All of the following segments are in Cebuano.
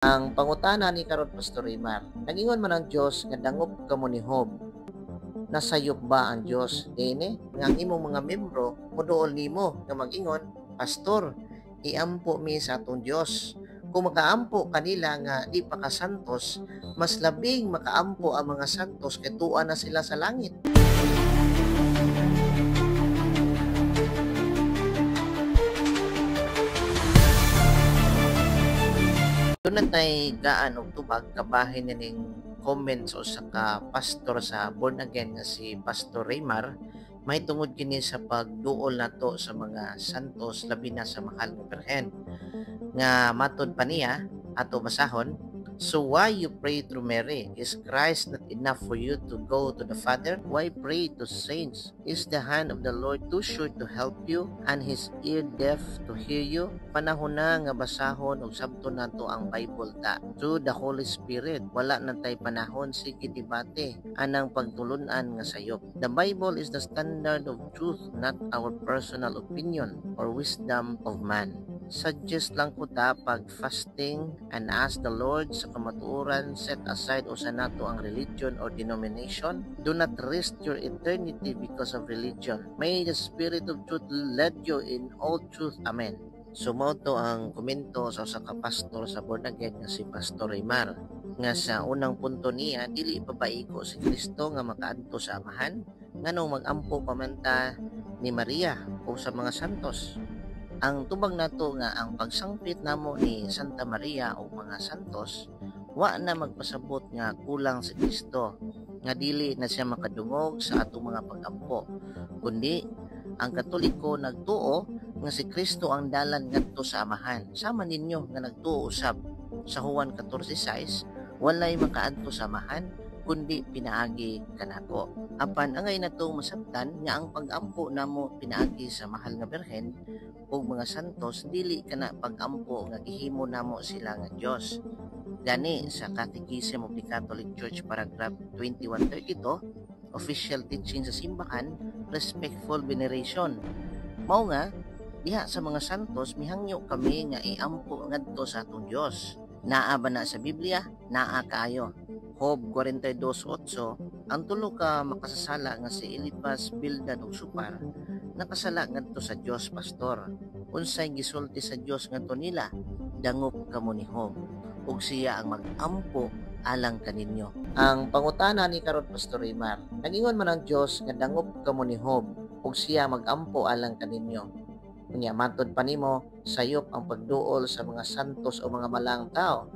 Ang pangutana ni karon, Pastor Rimar, nagingon man ang Dios nga dangop kamo ni Job. Nasayop ba ang Dios dini? Nga ang imong mga membro moduol nimo nga mag-ingon, "Pastor, iampo mi sa atong Dios." Kung makaampo kanila nga di pa ka santos, mas labing makaampo ang mga santos kay tuwa na sila sa langit. Doon na tay gaan og tubag kabahin ning comments o sa ka pastor sa born again nga si Pastor Raymar may tungod kini sa pagduol nato sa mga santos, labi na sa mahal nga Birhen. Nga matod pa niya, ato basahon, "So why you pray through Mary? Is Christ not enough for you to go to the Father? Why pray to saints? Is the hand of the Lord too short to help you and his ear deaf to hear you?" Panahon na nga basahon og sabton nato ang Bible ta through the Holy Spirit. Wala na tay panahon sige debate anang pagtulunan nga sayop. The Bible is the standard of truth, not our personal opinion or wisdom of man. Suggest lang ko ta pag fasting and ask the Lord sa kamatuoran, set aside usa nato ang religion or denomination. Do not risk your eternity because of religion. May the Spirit of truth lead you in all truth. Amen. So mao to ang komento sa usa ka pastor sa born again nga si Pastor Raymar, nga sa unang punto niya, dili pa baiko si Kristo nga makaadto sa Amahan, nganong magampo pa man ta ni Maria o sa mga santos? Ang tubag nato nga ang pagsangpit namo ni Santa Maria o mga santos wa na magpasabot nga kulang si Kristo, nga dili na siya makadungog sa atong mga pagampo, kundi ang Katoliko nagtuo nga si Kristo ang dalan ngadto sa Amahan, sama ninyo nga nagtuo usab sa Juan 14:6, "Walay makaadto sa Amahan kundi pinaagi kanako." Apan angay nato masabtan nga ang pagampo namo pinaagi sa mahal nga Birhen ug mga santos dili kana pagampo nga gihimo namo sila nga Dios. Gani sa Catechism of the Catholic Church paragraph 2132, official teaching sa simbahan, respectful veneration. Mao nga diha sa mga santos mihangyo kami nga iampo ngadto sa atong Dios. Naa ba na sa Biblia? Naa kaayo. Job 42:8, ang tulo ka makasasala nga si Eliphaz, Bildad ug Sopar nakasala ngadto sa Dios, pastor. Unsay gisulti sa Dios ngadto nila? "Dangop kamo ni Job ug siya ang magampo alang kaninyo." Ang pangutana ni karon, Pastor Rimar, nagingon man ang Dios nga dangop kamo ni Job ug siya magampo alang kaninyo. Unya matod pa nimo, sayop ang pagduol sa mga santos o mga malang tao.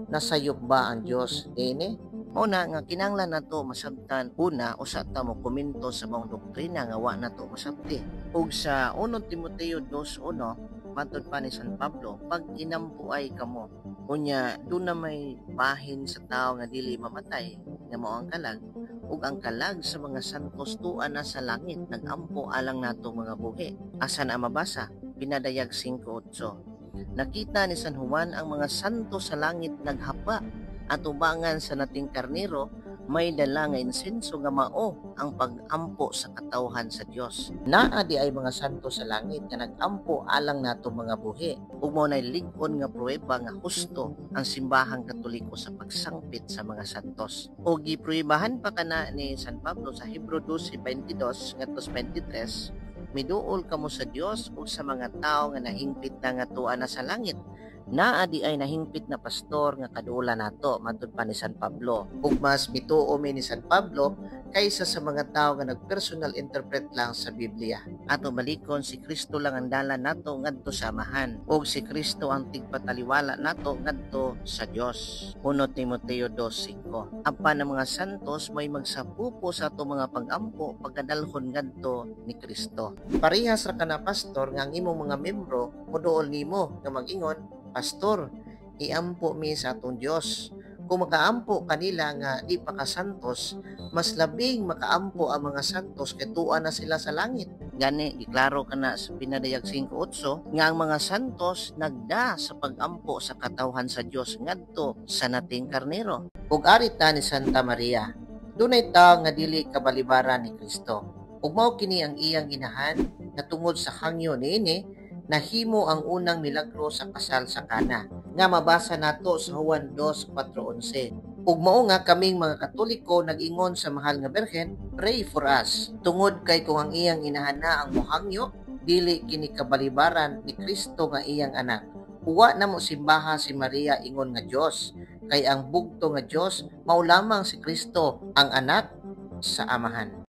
Nasayop ba ang Dios dini? Mao na nga kinahanglan nato masabtan una usa ta mo komento sa maong doktrina nga wa nato masabti. Ug sa 1 Timoteo 2:1, matod pa ni San Pablo, pag inampuay kamo, unya doon na may bahin sa tao nga dili mamatay nga mao ang kalag, ug ang kalag sa mga santos tuwa na sa langit nagampo alang nato mga buhi. Asa na mabasa? Pinadayag 5:8. Nakita ni San Juan ang mga santo sa langit naghapa at ubangan sa nating karnero may dala nga insenso nga mao ang pag-ampo sa katawhan sa Dios. Naa di ay mga santo sa langit nga nag-ampo alang nato mga buhi, ug mao nay lig-on nga pruweba nga husto ang simbahang Katoliko sa pagsangpit sa mga santos. O gipruwebahan pa kana ni San Pablo sa Hebreo 12:22 ngadto 23, "Miduol kamo sa Dios ug sa mga tawo nga nahingpit na nga tuwa na sa langit." Naa di ay nahingpit na, pastor, nga kaduolan nato matud pa ni San Pablo. Ug mas mituo mi ni San Pablo kaysa sa mga tawo nga nagpersonal interpret lang sa Biblia. Ato balikon, si Kristo lang ang dalan nato ngadto sa Amahan ug si Kristo ang tigpataliwala nato ngadto sa Dios. 1 Timoteo 2:5. Apan ang mga santos may magsapupo sa ato mga pag-ampo pagkadalhon ngadto ni Kristo. Parehas ra kana, pastor, nga ang imong mga membro moduol nimo nga mag-ingon, "Pastor, iampo mi sa atong Dios." Kung makaampo kanila nga di pa ka santos, mas labing makaampo ang mga santos kay tuwa na sila sa langit. Gani giklaro kana sa Pinadayag 5:8 nga ang mga santos nagda sa pagampo sa katawhan sa Dios ngadto sa nating karnero. Ug ari ta ni Santa Maria, dunay tawo nga dili kabalibaran ni Kristo. Ug mao kini ang iyang ginahan nga tungod sa hangyo niini nahimo ang unang milagro sa kasal sa Kana nga mabasa nato sa Juan 2:4-11. Ug mao nga kaming mga Katoliko nag-ingon sa Mahal nga Birhen, "Pray for us." Tungod kay kung ang iyang inahana ang mohangyo, dili kini kabalibaran ni Kristo nga iyang anak. Uwa na mo simbaha si Maria ingon nga Dios, kay ang bugto nga Dios mao lamang si Kristo, ang anak sa Amahan.